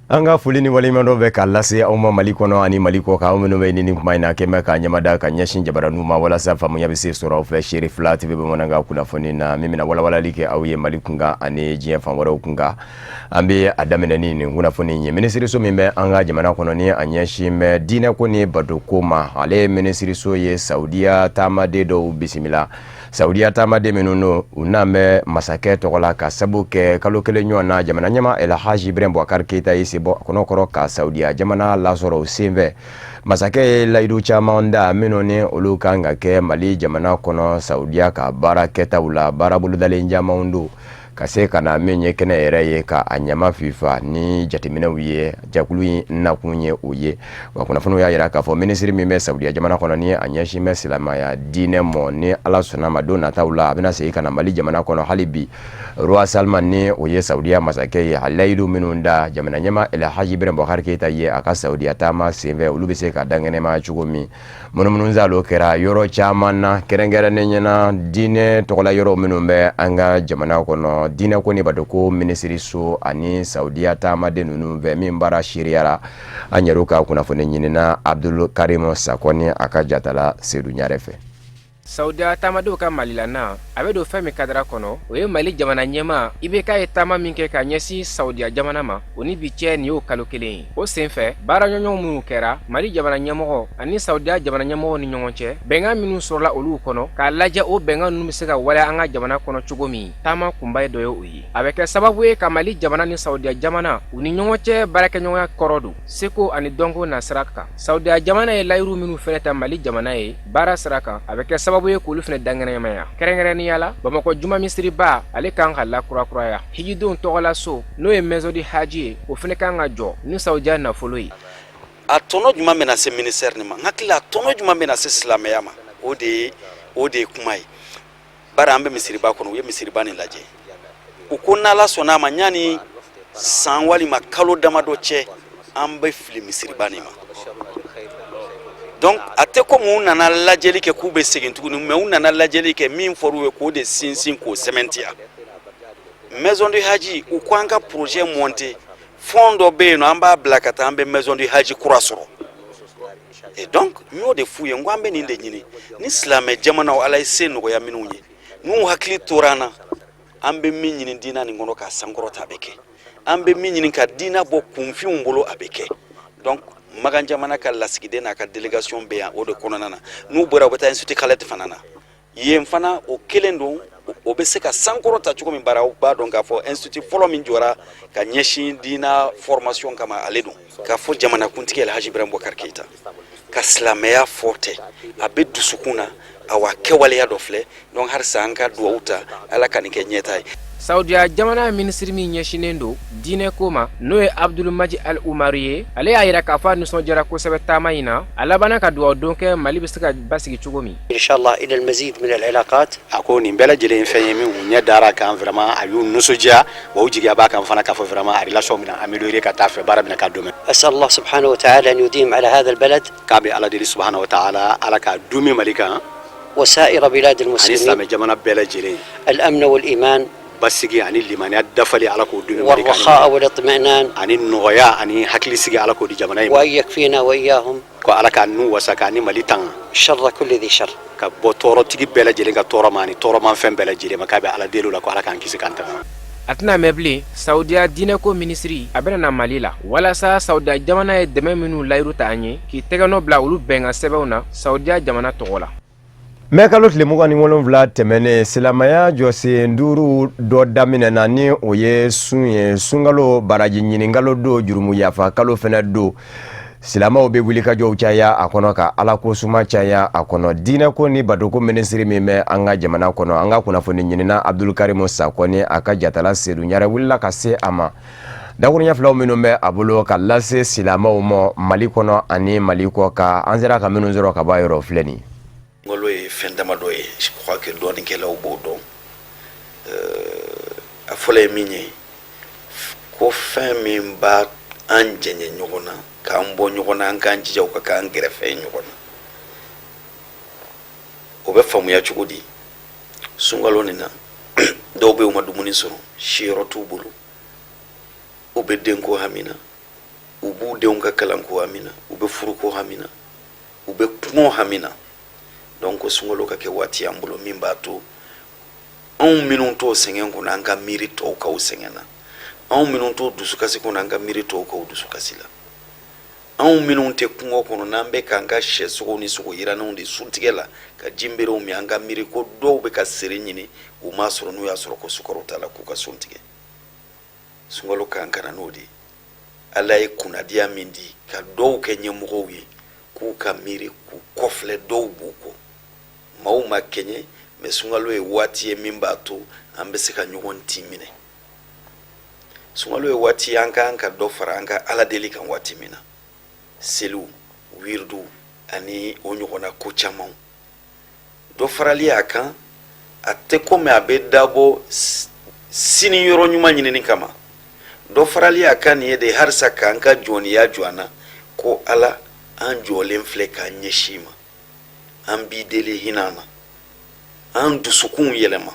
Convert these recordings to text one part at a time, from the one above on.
An ka foli ni waleɲumandɔn bɛ ka lase aw ma Mali kɔnɔ ani Mali kɔ kan, aw minnu bɛ ni kuma in na kɛmɛ ka ɲɛmada ka ɲɛsin jabaraninw ma walasa faamuya bɛ se sɔrɔ aw fɛ. Seere fila TV Bamanankan kunnafoni na, min bɛna walawalali kɛ aw ye Mali kunkan ani diɲɛ fan wɛrɛw kunkan. An bɛ a daminɛ ni nin kunnafoni ye. Minisiriso min bɛ an ka jamana kɔnɔ ni a ɲɛsin bɛ diinɛko ni batoko ma, ale minisiriso ye Saudiya taamaden dɔw bisimila. Saudiya taamaden minnu don, u n'an bɛ masakɛ tɔgɔ la, ka sabu kɛ kalo 1 ɲɔgɔn na jamana ɲɛmaa Elhaji Ibrahim Boubacar Keita ye sen bɔ kɔnɔkɔrɔ ka Saudiya jamana lasɔrɔ. O senfɛ, masakɛ ye layidu caman da minnu ni olu kan ka kɛ Mali jamana kɔnɔ Saudiya ka baara kɛtaw la. Baara bolodalen camanw don ka se ka na min ye kɛnɛ yɛrɛ ye ka a ɲama fifa ni jateminɛw ye. Jɛkulu in nakun ye o ye wa. Kunnafoniw y'a jira k'a fɔ minisiri min bɛ Saudiya jamana kɔnɔ ni a ɲɛsin bɛ silamɛya diinɛ mɔ, ni Ala sɔnna ma, don nataw la a bɛna segin ka na Mali jamana kɔnɔ. Hali bi, Roi Salman ni o ye Saudiya masakɛ ye, a layidu minnu da jamana ɲɛmaa Elhaji Ibrahim Boubacar Keita ye a ka Saudiya taama senfɛ, olu bɛ se ka dankɛnɛma cogo min. Munumunusaalo kɛra yɔrɔ caman na, kɛrɛnkɛrɛnnen na diinɛ tɔgɔla yɔrɔ minnu bɛ an ka jamana kɔnɔ. Diinɛko ni batoko minisiriso ani Saudiya taamaden ninnu fɛ min baara seereyara an yɛrɛ ka kunnafoni ɲinina Abdul Karim Sakɔ ni a ka jatala Sedu Ɲarɛ fɛ. Saudiya taamadenw ka Mali la na, a bɛ don fɛn min kadara kɔnɔ, o ye Mali jamana ɲɛmaa IBK ye taama min kɛ ka ɲɛsin Saudiya jamana ma, o ni bi cɛ, nin y'o kalo 1 ye. O senfɛ, baara ɲɔgɔnɲɔgɔn minnu kɛra Mali jamana ɲɛmɔgɔ ani Saudiya jamana ɲɛmɔgɔ ni ɲɔgɔn cɛ, bɛnkan minnu sɔrɔla olu kɔnɔ, k'a lajɛ o bɛnkan ninnu bɛ se ka waleya an ka jamana kɔnɔ cogo min, taama kunba ye dɔ ye o ye. A bɛ kɛ sababu ye ka Mali jamana ni Saudiya jamana u ni ɲɔgɔn cɛ baarakɛɲɔgɔnya kɔrɔ don seko ani dɔnko nasira kan. Saudiya jamana ye layiru minnu fɛnɛ ta Mali jamana ye baara sira kan, a bɛ kɛ sababu ye k'olu fɛnɛ dankɛnɛmaya. Kɛrɛnkɛrɛnnenya la, Bamakɔ juma misiriba, ale kan ka lakurakuraya. Hijidenw tɔgɔlaso, n'o ye Maison du Hadj ye, o fɛnɛ kan ka jɔ ni Saudiya nafolo ye. A tɔnɔ jumɛn bɛna se ministère nin ma? N hakili la, a tɔnɔ jumɛn bɛna se silamɛya ma? O de ye kuma ye. Bari an bɛ misiriba kɔnɔ, u ye misiriba nin lajɛ, u ko n'Ala sɔnna a ma, ɲani san walima kalo damadɔ cɛ, an bɛ fili misiriba nin ma. Donc a tɛ komi u nana lajɛli kɛ k'u bɛ segin tuguni, mais u nana lajɛli kɛ, min fɔr'u ye, k'o de sinsin, k'o sɛmɛntiya. Maison du Hadj, u ko an ka projet monter, fond dɔ bɛ yen nɔ, an b'a bila ka taa, an bɛ Maison du Hadj kura sɔrɔ. Et donc n y'o de f'u ye, n ko an bɛ nin de ɲini ni silamɛ jamanaw, Ala ye se nɔgɔya minnu ye, n'u hakili tora an na. An bɛ min ɲini diina nin kɔnɔ k'a sankɔrɔta, a bɛ kɛ. An bɛ min ɲini ka diina bɔ kunfinw bolo, a bɛ kɛ. Donc Makan jamana ka lasigiden n'a ka délégation bɛ yan. O de kɔnɔna na, n'u bɔra, u bɛ taa Institut Khaled fana na. Yen fana, o kelen don. O bɛ se ka sankɔrɔta cogo min, bara b'a dɔn k'a fɔ institut fɔlɔ min jɔra ka ɲɛsin diina formation kama, ale don. K'a fɔ jamanakuntigi Alhaji Ibrahim Boubacar Keita ka silamɛya fɔ tɛ, a bɛ dusukun na. Awa, kɛwaleya dɔ filɛ. Donc halisa an ka duwawu ta, Ala ka nin kɛ ɲɛta ye. Saudiya jamana minisiri min ɲɛsinnen don diinɛ ko ma, n'o ye Abdulmaji Al Umaru ye, ale y'a yira k'a fɔ a nisɔndiyara kosɛbɛ taama in na. A labanna ka dugawu don kɛ Mali bɛ se ka basigi cogo min. إن شاء الله إلى المزيد من العلاقات. A ko nin bɛɛ lajɛlen ye fɛn ye min u ɲɛ dara kan. Vraiment, a y'u nisɔndiya wa, u jigiya b'a kan fana k'a fɔ vraiment a relation bɛna améliorer ka taa fɛ, baara bɛna ka dɔn. أسأل الله سبحانه وتعالى أن يديم على هذا البلد K'a bɛ Ala deli subahana wa taala, Ala ka dumi Mali kan وسائر بلاد ani المسلمين silamɛ jamana bɛɛ lajɛlen الأمن والإيمان basigi ani limaniya dafali, Ala k'o dumi Mali kan والرخاء والاطمئنان ani nɔgɔya ani hakilisigi, Ala k'o di jamana in ma. وأن يكفينا وإياهم Ko Ala k'a nu wasa k'a ni Mali tanga شر كل ذي شر. ka bɔ tɔɔrɔtigi bɛɛ lajɛlen ka tɔɔrɔ ma ani tɔɔrɔmanfɛn bɛɛ lajɛlen ma. K'a bɛ Ala deli o la ko Ala k'an kisi k'an tanga. A tɛna mɛn bilen, Saudiya diinɛko minisiri, a bɛna na Mali la walasa Saudiya jamana ye dɛmɛ minnu layiru ta an ye, k'i tɛgɛnɔ bila olu bɛnkan sɛbɛnw na Saudiya jamana tɔgɔ la. Mɛ kalo tile 27 tɛmɛnen, silamɛya jɔsen duuru dɔ daminɛna ni o ye sun ye. Sunkalo, baraji ɲininkalo don, jurumu yafa kalo fɛnɛ don. Silamɛw bɛ wulikajɔw caya a kɔnɔ, ka Ala ko suma caya a kɔnɔ. Diinɛko ni batoko minisiri min bɛ an ka jamana kɔnɔ, an ka kunnafoni ɲinina Abdulkarimu Sakɔ ni a ka jatala Sedu Ɲarɛ wulila ka se a ma. Dakuruɲɛ filaw minnu bɛ a bolo ka lase silamɛw ma Mali kɔnɔ ani Mali kɔ kan, an sera ka minnu sɔrɔ ka bɔ a yɔrɔ, filɛ nin ye. Sunkalo ye fɛn damadɔ ye, je crois que dɔɔninkɛlaw b'o dɔn. A fɔlɔ ye min ye, ko fɛn min b'a an jɛɲɛ ɲɔgɔn na, k'an bɔ ɲɔgɔn na, an k'an jija o ka k'an gɛrɛfɛ ye ɲɔgɔn na. O bɛ faamuya cogo di? Sunkalo nin na, dɔw bɛ yen, u ma dumuni sɔrɔ, siyɔrɔ t'u bolo, u bɛ denko hami na. U b'u denw ka kalanko hami na, u bɛ furuko hami na, u bɛ kɔngɔ hami na. Donc sunkalo ka kɛ waati y'an bolo min b'a to anw minnu t'o sɛgɛn kɔnɔ, an ka miiri tɔw ka o sɛgɛn na. Anw minnu t'o dusukasi kɔnɔ, an ka miiri tɔw ka o dusukasi la. Anw minnu tɛ kungo kɔnɔ, n'an bɛ k'an ka sɛ sogo ni sogo yirannenw de suntigɛ la ka jinberew min, an ka miiri ko dɔw bɛ ka seri ɲini, u m'a sɔrɔ, n'u y'a sɔrɔ ko sukaro t'a la, k'u ka sun tigɛ. Sunkalo kan ka na n'o de ye. Ala ye kunnadiya min di ka dɔw kɛ ɲɛmɔgɔw ye, k'u ka miiri k'u kɔfilɛ, dɔw b'u kɔ, maaw ma kɛɲɛ. Mais sunkalo ye waati ye min b'a to an bɛ se ka ɲɔgɔn tin minɛ. Sunkalo ye waati ye an ka kan ka dɔ fara an ka ala deli kan waati min na, seliw, wiriduw ani o ɲɔgɔnna ko camanw dɔ farali a kan. A tɛ komi a bɛ dabɔ sini yɔrɔ ɲuman ɲinini kama. Dɔ farali a kan nin ye de halisa k'an ka jɔniya jɔ an na ko Ala, an jɔlen filɛ k'an ɲɛsin i ma, an b'i deli, hinɛ an na, an dusukunw yɛlɛma.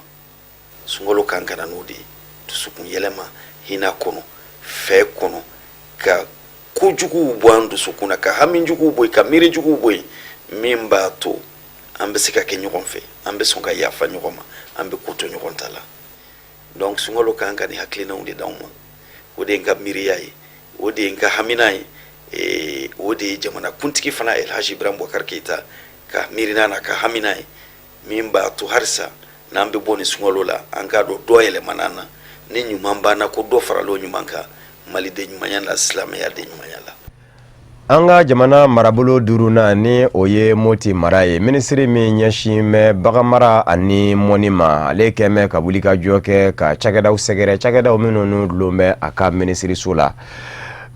Sunkalo kan ka na n'o de ye, dusukun yɛlɛma hinɛ kɔnɔ, fɛ kɔnɔ, ka kojuguw bɔ an dusukun na, ka hami juguw bɔ yen, ka miiri juguw bɔ yen, min b'a to an bɛ se ka kɛ ɲɔgɔn fɛ, an bɛ sɔn ka yafa ɲɔgɔn ma, an bɛ ko to ɲɔgɔn ta la. Donc sunkalo kan ka nin hakilinaw de d'anw ma. O de ye n ka miiriya ye, o de ye n ka hamina ye, o de ye jamana kuntigi fana Elhaji Ibrahim Boubacar Keita ka miirina n'a ka hamina ye, min b'a to halisa n'an bɛ bɔ nin sunkalo la, an k'a dɔn dɔ yɛlɛmana an na, ni ɲuman b'an na, ko dɔ farala o ɲuman kan maliden ɲumanya la, silamɛya den ɲumanya la. An ka jamana marabolo duurunan, ni o ye Moti mara ye, minisiri min ɲɛsin bɛ baganmara ani mɔni ma, ale kɛn bɛ ka wulikajɔ kɛ ka cakɛdaw sɛgɛrɛ, cakɛdaw minnu n'u dulon bɛ a ka minisiriso la.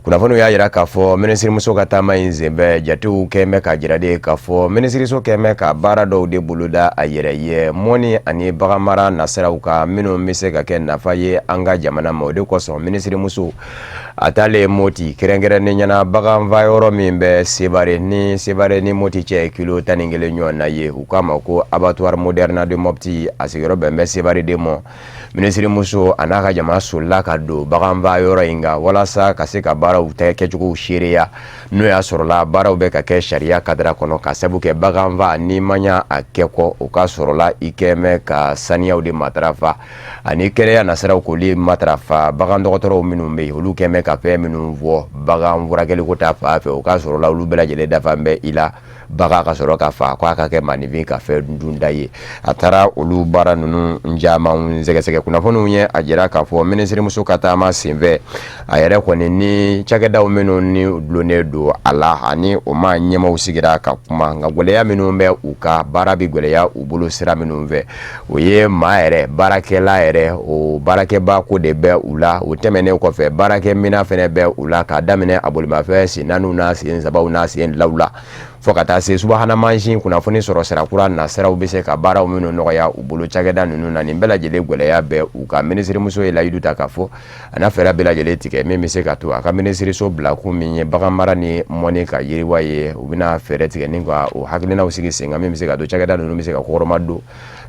Kunnafoniw y'a jira k'a fɔ minisirimuso ka taama in senfɛ, jatew kɛn bɛ k'a jira de k'a fɔ minisiriso kɛn bɛ ka baara dɔw de boloda a yɛrɛ ye mɔni ani baganmara nasiraw kan, minnu bɛ se ka kɛ nafa ye an ka jamana ma. O de kosɔn minisirimuso a taalen Moti, kɛrɛnkɛrɛnnenya na baganfa yɔrɔ min bɛ Sebare, ni Sebare ni Moti cɛ kilo 11 ɲɔgɔn na ye, u k'a ma ko abattoir moderne de Mopti, a sigiyɔrɔ bɛn bɛ Sebare de ma. Minisirimuso a n'a ka jama solila ka don baganfa yɔrɔ in kan walasa ka se ka baaraw tɛ kɛcogo seereya, n'o y'a sɔrɔla baaraw bɛ ka kɛ sariya kadara kɔnɔ, ka sabu kɛ baganfa n'i ma ɲa a kɛ kɔ, o ka sɔrɔla i kɛn bɛ ka saniyaw de matarafa ani kɛnɛya nasiraw k'olu matarafa. Bagan dɔgɔtɔrɔw minnu bɛ yen, olu kɛn bɛ ka fɛn minnu fɔ bagan furakɛliko ta fan fɛ, o ka sɔrɔla olu bɛɛ lajɛlen dafa bɛ i la bagan ka sɔrɔ ka fa ko a ka kɛ maaninfin ka fɛn dunda ye. A taara olu baara ninnu caman sɛgɛsɛgɛ. Kunnafoniw ye a jira k'a fɔ minisirimuso ka taama senfɛ, a yɛrɛ kɔni ni cakɛdaw minnu ni dulonnen don a la ani o ma ɲɛmaaw sigira ka kuma, nka gɛlɛya minnu bɛ u ka baara bɛ gɛlɛya u bolo sira minnu fɛ, o ye maa yɛrɛ baarakɛla yɛrɛ, o baarakɛbaa ko de bɛ u la. O tɛmɛnen kɔfɛ, baarakɛminɛn fɛnɛ bɛ u la, k'a daminɛ a bolimafɛn sen naaniw n'a sen sabaw n'a sen filaw la, fo ka taa se subahana mansin kunnafoni sɔrɔ sira kura nasiraw bɛ se ka baaraw minnu nɔgɔya u bolo cakɛda ninnu na. Nin bɛɛ lajɛlen gɛlɛya bɛ u kan. Minisirimuso ye layidu ta k'a fɔ a na fɛɛrɛ bɛɛ lajɛlen tigɛ min bɛ se ka to a ka minisiriso bilakun min ye baganmara ni mɔni ka yiriwa ye, u bɛna fɛɛrɛ tigɛ ni ka o hakilinaw sigi sen kan min bɛ se ka to cakɛda ninnu bɛ se ka kɔkɔrɔma don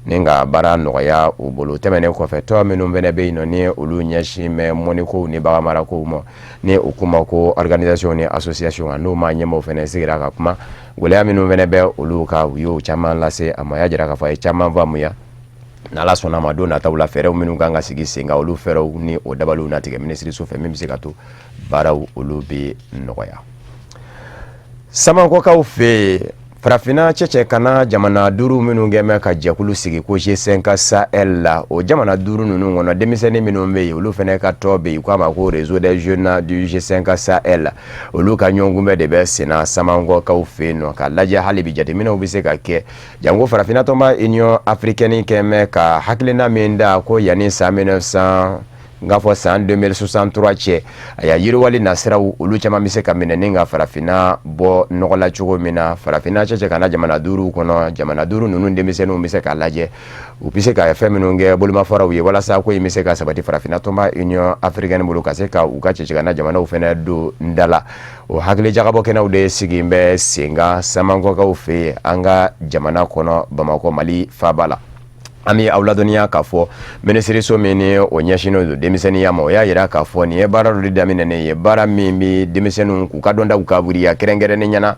ni ka baara nɔgɔya u bolo. Tɛmɛnen kɔfɛ, tɔn minnu fɛnɛ bɛ yen nɔ, ni olu ɲɛsin bɛ mɔnikow ni baganmarakow ma, ni u k'u ma ko organisation ni association, n'o ma ɲɛmaaw fɛnɛ sigira ka kuma, gɛlɛya minnu fɛnɛ bɛ olu kan, u y'o caman lase a ma. A y'a jira k'a fɔ a ye caman faamuya. N'Ala sɔnna ma, don nataw la, fɛɛrɛw minnu kan ka sigi sen kan, olu fɛɛrɛw ni o dabaliw na tigɛ minisiriso fɛ min bɛ se ka to baaraw olu bɛ nɔgɔya. Samankɔkaw fɛ yen, farafinna cɛcɛ kana jamana duuru minnu kɛ bɛ ka jɛkulu sigi ko G5 Sahel la, o jamana duuru ninnu kɔnɔ, denmisɛnnin minnu bɛ yen, olu fana ka tɔn bɛ yen, u k'a ma ko Réseau des jeunes du G5 Sahel. Olu ka ɲɔgɔnkunbɛn de bɛ senna Samankɔkaw fɛ yen nɔ, k'a lajɛ hali bi jateminɛw bɛ se ka kɛ janko farafinna tɔnba Union africaine kɛ bɛ ka hakilina min da ko yanni san 1900 n k'a fɔ san 2063 cɛ, a y'a yiriwali nasiraw olu caman bɛ se ka minɛ ni ka farafinna bɔ nɔgɔ la cogo min na. Farafinna cɛcɛ ka na jamana duuru kɔnɔ, jamana duuru ninnu denmisɛnninw bɛ se k'a lajɛ u bɛ se ka fɛn minnu kɛ bolomafaraw ye walasa ko in bɛ se ka sabati farafinna tɔnba Union africaine bolo, ka se ka u ka cɛcɛ ka na jamanaw fana don da la. O hakili jagabɔ kɛnɛw de sigi bɛ sen kan Samankɔkaw fɛ yen, an ka jamana kɔnɔ, Bamakɔ, Mali faaba la. An bɛ aw ladɔnniya k'a fɔ minisiriso min ni o ɲɛsinnen don denmisɛnninya ma, o y'a jira k'a fɔ nin ye baara dɔ de daminɛnen ye, baara min bɛ denmisɛnninw k'u ka dɔntaw ka wuriya, kɛrɛnkɛrɛnnen na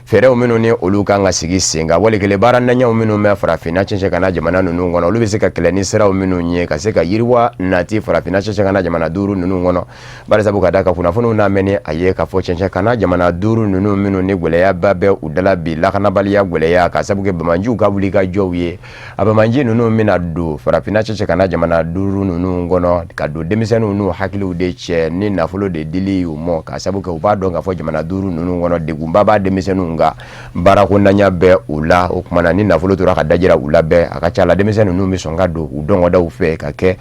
fɛɛrɛw minnu ni olu kan ka sigi sen kan, wali kelen baara ntanya minnu bɛ farafinna cɛncɛnkanna jamana ninnu kɔnɔ, olu bɛ se ka kɛlɛ ni siraw minnu ye ka se ka yiriwa nati farafinna cɛncɛnkanna jamana duuru ninnu kɔnɔ. Barisabu ka da ka kunnafoniw n'a mɛn a ye k'a fɔ cɛncɛnkanna jamana duuru ninnu minnu ni gɛlɛyaba bɛ u dala bi, lakanabaliya gɛlɛya ka sababu kɛ banbaanciw ka wuli ka jɔw ye. A banbaanci ninnu bɛna don farafinna cɛncɛnkanna jamana duuru ninnu kɔnɔ ka don denmisɛnninw n'u hakiliw de cɛ ni nafolo de dili y'u mɔ, ka sababu kɛ u b'a dɔn k'a fɔ jamana duuru ninnu kɔnɔ degunba b'a denmisɛnninw kan, baarako ntanya bɛ u la. O tuma na ni nafolo tora ka dajira u la bɛɛ, a ka ca la denmisɛnnin ninnu bɛ sɔn ka don u dɔngɔdaw fɛ ka kɛ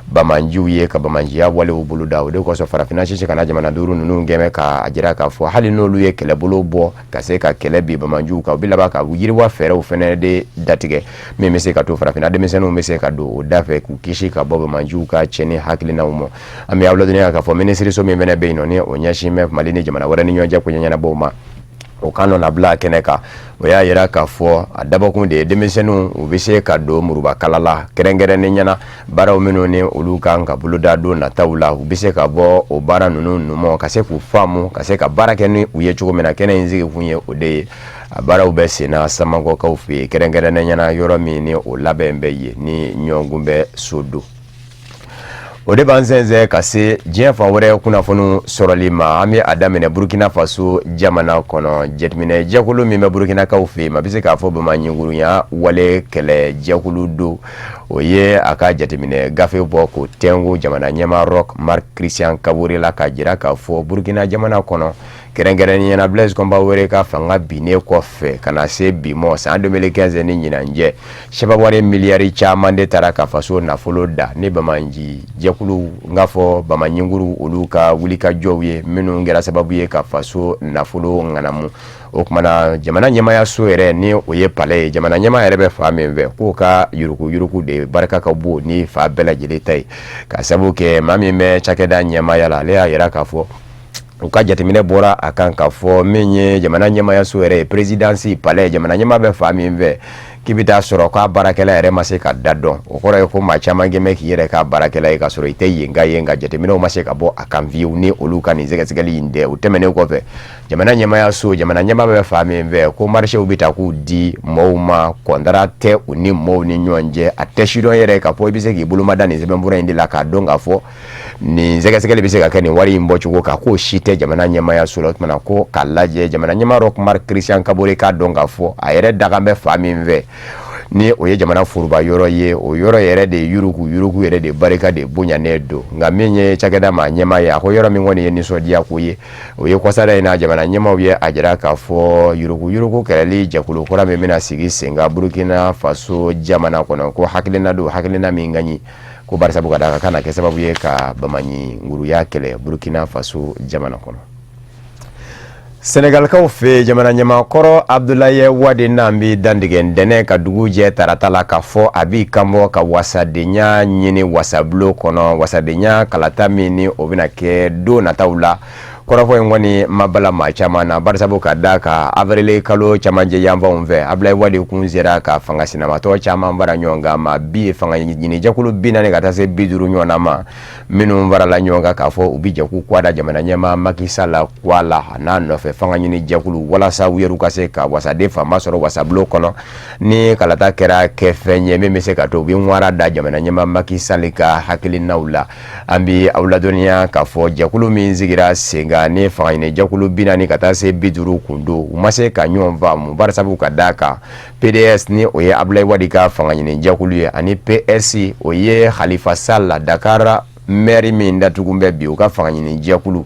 banbaanciw ye, ka banbaanciya walew boloda. O de kosɔn farafinna cɛncɛnkanna jamana duuru ninnu gɛmɛ k'a jira k'a fɔ hali n'olu ye kɛlɛbolo bɔ ka se ka kɛlɛ bin banbaanciw kan, u bɛ laban ka yiriwa fɛɛrɛw fɛnɛ de datigɛ min bɛ se ka to farafinna denmisɛnninw bɛ se ka don o da fɛ k'u kisi ka bɔ banbaanciw ka cɛnni hakilinaw ma. An bɛ aw ladɔnniya k'a fɔ minisiriso min fɛnɛ bɛ yen nɔ, ni o ɲɛsin bɛ Mali ni jamana wɛrɛ ni ɲɔgɔn cɛ koɲɛ ɲɛnabɔw ma, o ka nɔnabila kɛnɛ kan, o y'a yira k'a fɔ a dabɔkun de ye denmisɛnninw u bɛ se ka don murubakala la, kɛrɛnkɛrɛnnen na baaraw minnu ni olu kan ka boloda don nataw la, u bɛ se ka bɔ o baara ninnu numɔ ka se k'u faamu ka se ka baara kɛ ni u ye cogo min na. Kɛnɛ in sigi kun ye o de ye. A baaraw bɛ senna Samakɔkaw fɛ yen, kɛrɛnkɛrɛnnen na yɔrɔ min ni o labɛn bɛ yen ni ɲɔgɔnkunbɛn so don. O de b'an sɛnsɛn ka se diɲɛ fan wɛrɛ kunnafoniw sɔrɔli ma. An bɛ a daminɛ Burukina Faso jamana kɔnɔ. Jateminɛ jɛkulu min bɛ Burukinakaw fɛ yen, ma bɛ se k'a fɔ bamaɲingurunya wale kɛlɛ jɛkulu don, o ye a ka jateminɛ gafe bɔ k'o tɛnku jamana ɲɛmaa Roch Marc Christian Kabore la, k'a jira k'a fɔ Burukina jamana kɔnɔ, kɛrɛnkɛrɛnnenya na Blaise Compaoré ka fanga binnen kɔfɛ ka na se bi mɔ, san 2015 ni ɲinan cɛ, CFA wari miliyari caman de taara ka faso nafolo da ni banbaanci jɛkulu, n k'a fɔ bamaɲinkuru, olu ka wulikajɔw ye minnu kɛra sababu ye ka faso nafolo ŋanamu. O tuma na jamana ɲɛmaayaso yɛrɛ, ni o ye palais ye, jamana ɲɛmaa yɛrɛ bɛ fan min fɛ, k'o ka yuruguyurugu de barika ka bon ni fan bɛɛ lajɛlen ta ye, ka sababu kɛ maa min bɛ cakɛda ɲɛmaaya la, ale y'a yira k'a fɔ u ka jateminɛ bɔra a kan k'a fɔ min ye jamana ɲɛmaayaso yɛrɛ ye, présidence, palais, jamana ɲɛmaa bɛ fan min fɛ, k'i bɛ taa sɔrɔ k'a baarakɛla yɛrɛ ma se ka da dɔn. O kɔrɔ ye ko maa caman kɛmɛ k'i yɛrɛ k'a baarakɛla ye ka sɔrɔ i tɛ yen ka ye, nka jateminɛw ma se ka bɔ a kan fiyewu ni olu ka nin sɛgɛsɛgɛli in tɛ. O tɛmɛnen kɔfɛ, jamana ɲɛmaayaso, jamana ɲɛmaa bɛ fan min fɛ, ko marisew bɛ ta k'u di mɔɔw ma, kɔntara tɛ u ni mɔɔw ni ɲɔgɔn cɛ. A tɛ sidɔn yɛrɛ k'a fɔ i bɛ se k'i bolomada nin sɛbɛnfura in de la k'a dɔn k'a fɔ nin sɛgɛsɛgɛli bɛ se ka kɛ nin wari in bɔcogo kan, k'o si tɛ jamana ɲɛmaayaso la. O tuma na ko k'a lajɛ jamana ɲɛmaa Roch Marc Christian Kabore k'a dɔn k'a fɔ a yɛrɛ dakan bɛ fan min fɛ, ni o ye jamana foroba yɔrɔ ye, o yɔrɔ yɛrɛ de yurugu yurugu yɛrɛ de barika de bonyanen don. Nka min ye cakɛda maa ɲɛmaa ye, a ko yɔrɔ min kɔni ye nisɔndiya ko ye, o ye kɔsada in na jamana ɲɛmaaw ye a jira k'a fɔ yurugu yurugu kɛlɛli jɛkulu kura min bɛna sigi sen kan Burukina Faso jamana kɔnɔ, ko hakilina don, hakilina min ka ɲi, ko barisabu ka d'a kan na kɛ sababu ye ka bamaɲinguruya kɛlɛ Burukina Faso jamana kɔnɔ. Senegalikaw fɛ, jamana ɲɛmaakɔrɔ Abdoulaye Wade n'an bɛ dantigɛ ntɛnɛn ka dugu jɛ tarata la k'a fɔ a b'i kanbɔ ka wasadenya ɲini wasabulon kɔnɔ, wasadenya kalata min ni o bɛna kɛ don nataw la. Kɔrɔfɔ in kɔni ma bala maa caman na, barisabu ka d'a kan avril kalo camancɛ yanfanw fɛ, Abdoulaye Wade kun sera ka fanga sinamatɔ caman fara ɲɔgɔn kan, maa bi fanga ɲinijɛkulu 40 ka taa se 50 ɲɔgɔnna ma, minnu farala ɲɔgɔn kan k'a fɔ u bɛ jɛ k'u kɔ da jamana ɲɛmaa Macky Sall kɔ la, a n'a nɔfɛ fanga ɲini jɛkulu, walasa u yɛrɛ ka se ka wasaden fanba sɔrɔ wasabulon kɔnɔ ni kalata kɛra kɛfɛn ye min bɛ se ka to u bɛ ŋwara da jamana ɲɛmaa Macky Sall ka hakilinaw la. An bɛ aw ladɔnniya k'a fɔ jɛkulu min sigira sen kan ni fanga ɲini jɛkulu 40 ka taa se 50 kun don, u ma se ka ɲɔgɔn faamu, barisabu ka d'a kan PDS, ni o ye Abdoulaye Wade ka fanga ɲini jɛkulu ye, ani PS, o ye Khalifa Sall, Dakar maire min datugu bɛ bi, u ka fanga ɲini jɛkulu.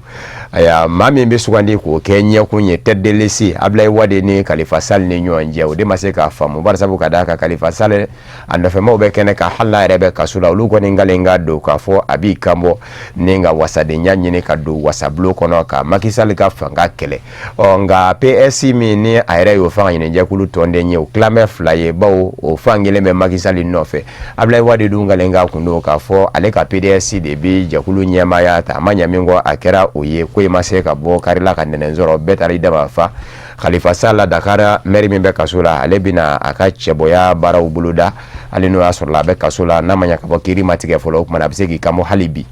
Ayiwa, maa min bɛ sugandi k'o kɛ ɲɛkun ye, tête de liste, Abdoulaye Wade ni Khalifa Sall ni ɲɔgɔn cɛ, o de ma se k'a faamu, barisabu ka d'a kan Khalifa Sall a nɔfɛmaw bɛ kɛnɛ kan, hali n'a yɛrɛ bɛ kaso la, olu kɔni kalen ka don k'a fɔ a b'i kanbɔ ni ka wasadenya ɲini ka don wasabulon kɔnɔ ka Macky Sall ka fanga kɛlɛ. Ɔ nka PS min ni a yɛrɛ y'o fanga ɲini jɛkulu tɔnden ye, o tilan bɛ fila ye, bawo o fan kelen bɛ Macky Sall nɔfɛ. Abdoulaye Wade dun kalen ka kun don k'a fɔ ale ka PDS de bɛ jɛkulu ɲɛmaaya ta. A ma ɲɛ min kɔ, a kɛra o ye. Ko in ma se ka bɔ kari la ka nɛnɛ sɔrɔ, bɛɛ taara i dama fa. Khalifa Sall, Dakar maire min bɛ kaso la, ale bɛna a ka cɛbɔya baaraw boloda. Hali n'o y'a sɔrɔ a bɛ kaso la, n'a ma ɲɛ ka fɔ kiiri ma tigɛ fɔlɔ, o tuma a bɛ se k'i kanbɔ hali bi.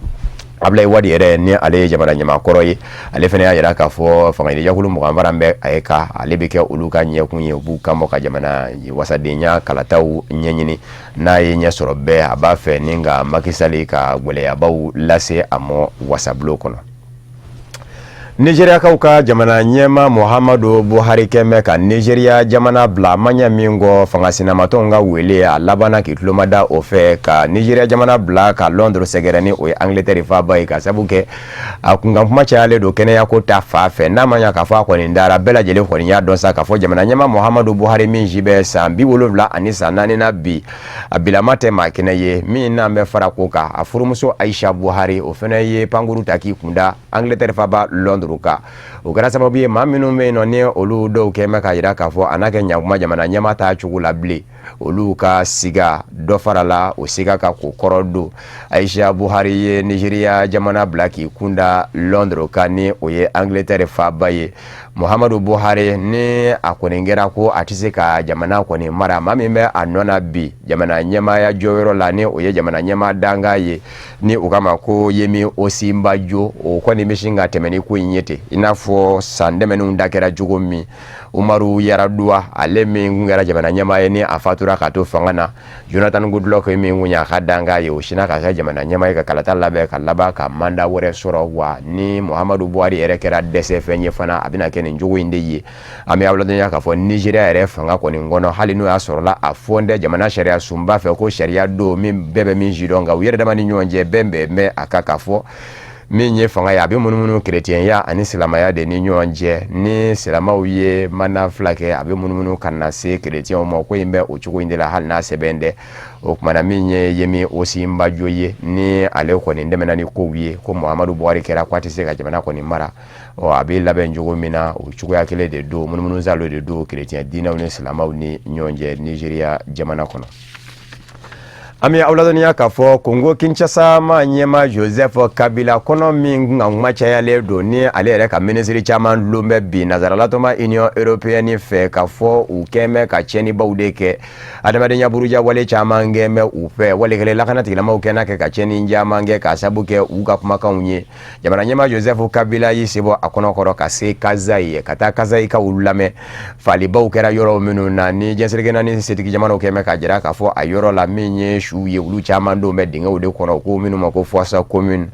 Ablaye Wade yɛrɛ, ni ale ye jamana ɲɛmaa kɔrɔ ye, ale fana y'a jira k'a fɔ fangaɲinijɛkulu 20 fara bɛ a ye ka ale bɛ kɛ olu ka ɲɛkun ye. U b'u kanbɔ ka jamana wasadenya kalataw ɲɛɲini. N'a ye ɲɛ sɔrɔ bɛɛ, a b'a fɛ ni ka Macky Sall ka gɛlɛyabaw lase a ma wasabulon kɔnɔ. Nizeriyakaw ka jamana ɲɛmaa Muhammadu Buhari kɛn bɛ ka Nizeriya jamana bila. Ma ɲɛ min kɔ, fanga sinamatɔnw ka wele, a labanna k'i tulomada o fɛ ka Nizeriya jamana bila ka Londres sɛgɛrɛ, ni o ye Angleterre faaba ye, ka sabu kɛ a kunkan kuma cayalen don kɛnɛyako ta fan fɛ. N'a ma ɲɛ k'a fɔ a kɔni dara, bɛɛ lajɛlen kɔni y'a dɔn sa k'a fɔ jamana ɲɛmaa Muhammadu Buhari min si bɛ san 74 san 4 na bi, a bilama tɛ maa kɛnɛ ye min n'an bɛ fara ko kan. A furumuso Aisha Buhari, o fana ye pankuru ta k'i kunda Angleterre faaba Londres kan. O kɛra sababu ye, maa minnu bɛ yen nɔ, ni olu dɔw kɛn bɛ k'a jira k'a fɔ a n'a kɛ ɲakuma jamana ɲɛmaa t'a cogo la bilen, olu ka siga dɔ farala o siga ka k'o kɔrɔ don. Aisha Buhari ye Nigeria jamana bila k'i kunda Londres kan, ni o ye Angleterre faaba ye. Muhammadu Buhari, ni a kɔni kɛra ko a tɛ se ka jamana kɔni mara, maa min bɛ a nɔ na bi jamana ɲɛmaaya jɔyɔrɔ la, ni o ye jamana ɲɛmaa dankan ye, ni u k'a ma ko Yemi Osinbajo, o kɔni bɛ sin ka tɛmɛ ni ko in ye ten, i n'a fɔ san tɛmɛnenw da kɛra cogo min. Umaru Yaradua, ale min kun kɛra jamana ɲɛmaa ye, ni a fatura k'a to fanga na, Jonathan Goodluck min kun y'a ka dankan ye, o sinna ka kɛ jamana ɲɛmaa ye ka kalata labɛn ka laban ka mandat wɛrɛ sɔrɔ. Wa ni Muhammadu Buhari yɛrɛ kɛra dɛsɛ fɛn ye fana, a bɛna kɛ nin cogo in de ye. An bɛ aw ladɔnniya k'a fɔ Nizeriya yɛrɛ fanga kɔni kɔnɔ, hali n'o y'a sɔrɔla a fɔ tɛ jamana sariya sunba fɛ ko sariya don min bɛɛ bɛ min sidɔn, nka u yɛrɛ dama ni ɲɔgɔn cɛ, bɛn bɛ a kan k'a fɔ min ye fanga ye, a bɛ munumunu kerecɛnya ani silamɛya de ni ɲɔgɔn cɛ. Ni silamɛw ye mandat 2 kɛ, a bɛ munumunu ka na se kerecɛnw ma. Ko in bɛ o cogo in de la, hali n'a sɛbɛn tɛ. O kumana, min ye Yemi Osinbajo ye, ni ale kɔni dɛmɛna ni kow ye ko Muhammadu Buhari kɛra ko a tɛ se ka jamana kɔni mara, ɔ a bɛ labɛn cogo min na, o cogoya kelen de don, munumunu salo de don kerecɛn diinɛw ni silamɛw ni ɲɔgɔn cɛ Nizeriya jamana kɔnɔ. An bɛ aw ladɔnniya k'a fɔ Kongo Kinshasa ma ɲɛma Joseph Kabila kɔnɔ min ka kuma cayalen don, ni ale yɛrɛ ka minisiri caman dulon bɛ bi nansaralatɔnba Union européenne fɛ, k'a fɔ u kɛn bɛ ka tiɲɛnibaw de kɛ, adamadenya buruja wale caman kɛ bɛ u fɛ, wale kelen lakana tigilamaw kɛnɛ kɛ ka tiɲɛni caman kɛ, k'a sabu kɛ u ka kumakanw ye. Jamana ɲɛmaa Joseph Kabila y'i sen bɔ a kɔnɔkɔrɔ ka se Kasaï ye, ka taa Kasaïkaw lamɛn. Falibaw kɛra yɔrɔ minnu na, ni diɲɛ seleke naani setigi jamanaw kɛn bɛ k'a jira k'a fɔ a yɔrɔ la min ye suw ye, olu caman don bɛ dingɛw de kɔnɔ, ko minnu ma ko fosse commune.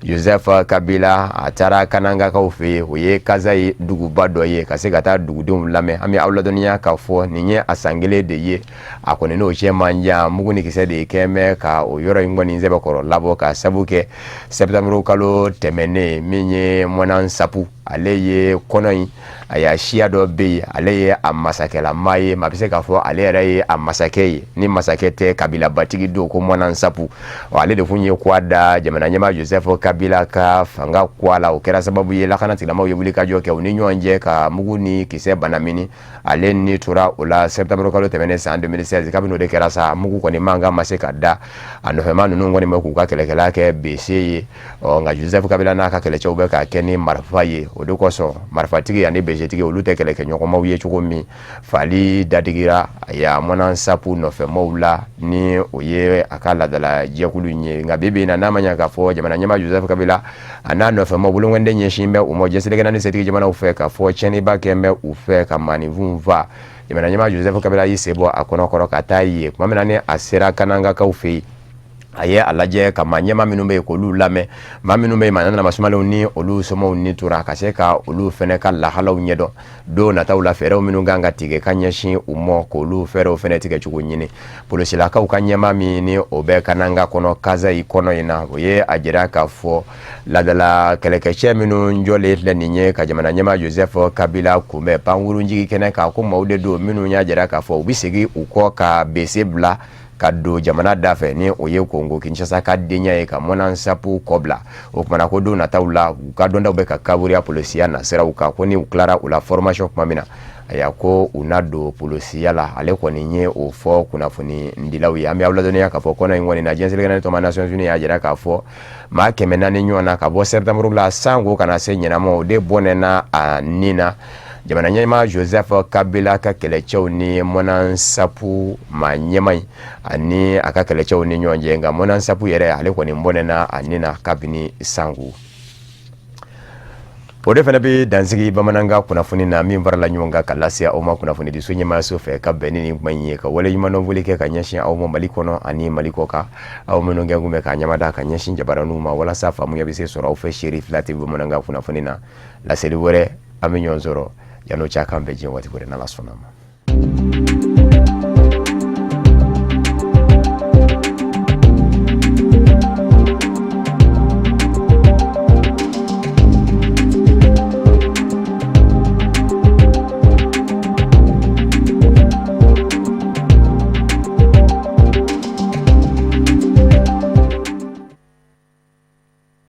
Joseph Kabila, a taara Kanangakaw fɛ yen, o ye Kasaï duguba dɔ ye, ka se ka taa dugudenw lamɛn. An bɛ aw ladɔnniya k'a fɔ nin ye a san kelen de ye a kɔni n'o cɛ man jan, mugu ni kisɛ de kɛn bɛ ka o yɔrɔ in kɔni sɛbɛkɔrɔ labɔ, ka sabu kɛ septembre kalo tɛmɛnen, min ye Mwina Nsapu, ale ye kɔnɔ in a y'a siya dɔ bɛ yen, ale ye a masakɛlama ye, maa bɛ se k'a fɔ ale yɛrɛ ye a masakɛ ye, ni masakɛ tɛ, kabilabatigi don ko Mwina Nsapu, ale de kun ye kwa da jamana ɲɛmaa Joseph Kabila ka fanga kwa la. O kɛra sababu ye lakana tigilamaaw ye wulikajɔ kɛ u ni ɲɔgɔn cɛ ka mugu ni kisɛ banamini. Ale ni tora o la septembre kalo tɛmɛnen san 2016. Kabini o de kɛra sa, mugu kɔni mankan ma se ka da. A nɔfɛma ninnu kɔni bɛ k'u ka kɛlɛkɛla kɛ bese ye, ɔ nka Joseph Kabila n'a ka kɛlɛcɛw bɛ k'a kɛ ni marifa ye. O de kosɔn marifatigi ani besetigi, olu tɛ kɛlɛkɛɲɔgɔnmaw ye cogo min. Fali dadigira a Mwina Nsapu nɔfɛmaw la, ni o ye a ka laadala jɛkulu in ye. Nka bi bi in na, n'a ma ɲɛ k'a fɔ jamana ɲɛmaa Joseph Kabila a n'a nɔfɛmaw bolonkɔnden ɲɛsin bɛ u ma diɲɛ seleke naani setigi jamanaw fɛ, k'a fɔ tiɲɛniba kɛ bɛ u fɛ ka maaninfinw fa, jamana ɲɛmaa Joseph Kabila y'i sen bɔ a kɔnɔkɔrɔ ka taa yen. Tuma min na ni a sera Kanangakaw fɛ yen, a ye a lajɛ ka maa ɲɛmaa minnu bɛ yen k'olu lamɛn, maa minnu bɛ yen maa nana sumalenw ni olu somɔgɔw ni tora ka se ka olu fɛnɛ ka lahalaw ɲɛdɔn, don nataw la fɛɛrɛw minnu kan ka tigɛ ka ɲɛsin u ma, k'olu fɛɛrɛw fɛnɛ tigɛ cogo ɲini. Polisilakaw ka ɲɛmaa min ni o bɛ Kananga kɔnɔ, Kasaï kɔnɔ in na, o ye a jira k'a fɔ ladala kɛlɛkɛcɛ minnu jɔlen filɛ nin ye ka jamana ɲɛmaa Joseph Kabila kunbɛn pankurunjigi kɛnɛ kan, ko maaw de don minnu y'a jira k'a fɔ u bɛ segin u kɔ ka bese bila ka don jamana da fɛ, ni o ye Kongo Kinshasa ka denya ye, ka Mwina Nsapu kɔ bila. O kumana ko don nataw la, u ka dɔntaw bɛ ka kaburiya polisiya nasiraw kan, ko ni u tilara u la formation tuma min na, ayiwa, ko u na don polisiya la. Ale kɔni ye o fɔ kunnafoni dilaw ye. An bɛ aw ladɔnniya k'a fɔ kɔnɔ in kɔni na, diɲɛ seleke naani tɔnba Nations Unies y'a jira k'a fɔ maa 400 ɲɔgɔn na ka bɔ septembre la sanko ka na se ɲɛnama, o de bɔnɛna a nin na. Jamana ɲɛmaa Joseph Kabila ka kɛlɛcɛw ni Mwina Nsapu maa ɲɛmaa in ani a ka kɛlɛcɛw ni ɲɔgɔn cɛ. Nka Mwina Nsapu yɛrɛ, ale kɔni bɔnɛna a ni na kabini sango. O de fana bɛ dansigi bamanankan kunnafoni na min farala ɲɔgɔn kan ka lase aw ma kunnafonidiso ɲɛmaayaso fɛ ka bɛn ni nin kuma in ye, ka waleɲumandɔn foli kɛ ka ɲɛsin aw ma Mali kɔnɔ ani Mali kɔ kan, aw minnu kɛ kun bɛ ka ɲɛmada ka ɲɛsin jabaraninw ma walasa faamuya bɛ se sɔrɔ aw fɛ Seere 2 TV bamanankan kunnafoni na. Laseli wɛrɛ, an bɛ ɲɔgɔn sɔrɔ. Yan'o cɛ, k'an bɛn diɲɛ waati wɛrɛ, n'Ala sɔnna a ma.